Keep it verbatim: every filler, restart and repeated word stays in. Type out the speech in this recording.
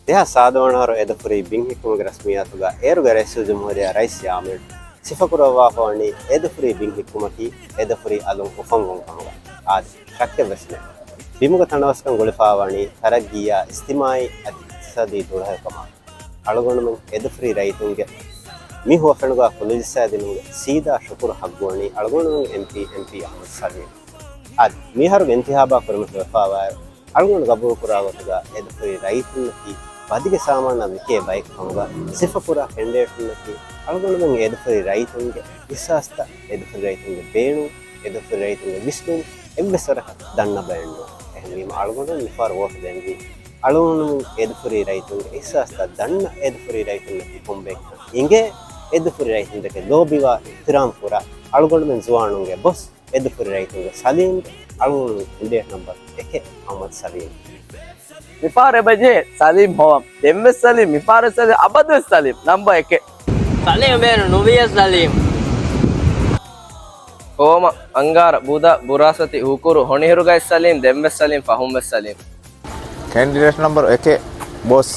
ދެހާސް ސާދަ ވަނަ އަހަރު އެދުފުރި ބިން ހިއްކުމުގެ ރަސްމިއްޔާތުގަ އޭރުގެ ރައީސުލްޖުމްހޫރިއްޔާ ރައީސް ޔާމީން ސިފަކުރައްވާފަ ވަނީ އެދުފުރި ބިން ހިއްކުމަކީ އެދުފުރި އަލުން އުފަންވުން ކަމުގަ. އާދެ، ޝައްކެއްވެސް ނެތް. ބިމުގަ ތަނަވަސްކަން ގުޅިފައިވަނީ ތަރައްގީއާ އިޖްތިމާއީ އަދި އިޤްތިޞާދީ ދުޅަހެޔޮކަމާ. އަޅުގަނޑުމެން އެދުފުރި ރައްޔިތުންގެ މި ހުވަފެނުގަ ކުލަޖައްސާދިނުމުގެ ސީދާ ޝުކުރު ހައްގުވަނީ އަޅުގަނޑުމެންގެ އެމްޕީ، އެމްޕީ އަޙްމަދު ސަލީމް. އާދެ، މިހާރުގެ އިންތިހާބާ ކުރިމަތިވެފައިވާއިރު، އަޅުގަނޑު ގަބޫލުކުރާ ގޮތުގަ އެދުފުރި ރައްޔިތުންނަކީ ބަދިގެ ސާމާނާ ވިކޭ ބައެއް ކަމުގަ، ސިފަކުރާ ކެންޑިޑޭޓުންނަކީ އަޅުގަނޑުމެން އެދުފުރި ރައްޔިތުންގެ އިޙްސާސްތައް، އެދުފުރި ރައްޔިތުންގެ ބޭނުން، އެދުފުރި ރައްޔިތުންގެ ވިސްނުން އެއްވެސް ވަރަކަށް ދަންނަ ބައެއް ނޫން. އެހެންވީމަ އަޅުގަނޑުމެން މިފަހަރު ވޯޓު ދޭންވީ އަޅުގަނޑުމެން އެދުފުރި ރައްޔިތުންގެ އިޙްސާސްތައް ދަންނަ، އެދުފުރި ރައްޔިތުންނަކީ ކޮންބައެއްކަން އިނގޭ، އެދުފުރި ރައްޔިތުންދެކެ ލޯބިވާ، އިޙްތިރާމް ކުރާ އަޅުގަނޑުމެން ޒުވާނުންގެ ބޮސް، އެދުފުރި ރައްޔިތުންގެ ސަލީމް، އަޅުގަނޑުމެން ކެންޑިޑޭޓް ނަމްބަރު އެކެއް އަޙްމަދު ސަލީމް. މިފަހަރު އެބަޖެހޭ ސަލީމް ހޮވަން. ދެންވެސް ސަލީމް، މިފަހަރު ސަލީމް، އަބަދުވެސް ސަލީމް ނަމްބަރު އެކެއް. ސަލީމް ބޭނުން ނުވިޔަސް ސަލީމް. ހޯމަ، އަންގާރަ، ބުދަ، ބުރާސްފަތި، ހުކުރު، ހޮނިހިރުގައި ސަލީމް، ދެންވެސް ސަލީމް، ފަހުންވެސް ސަލީމް. ކެންޑިޑޭޓް ނަމްބަރު އެކެއް، ބޮސް.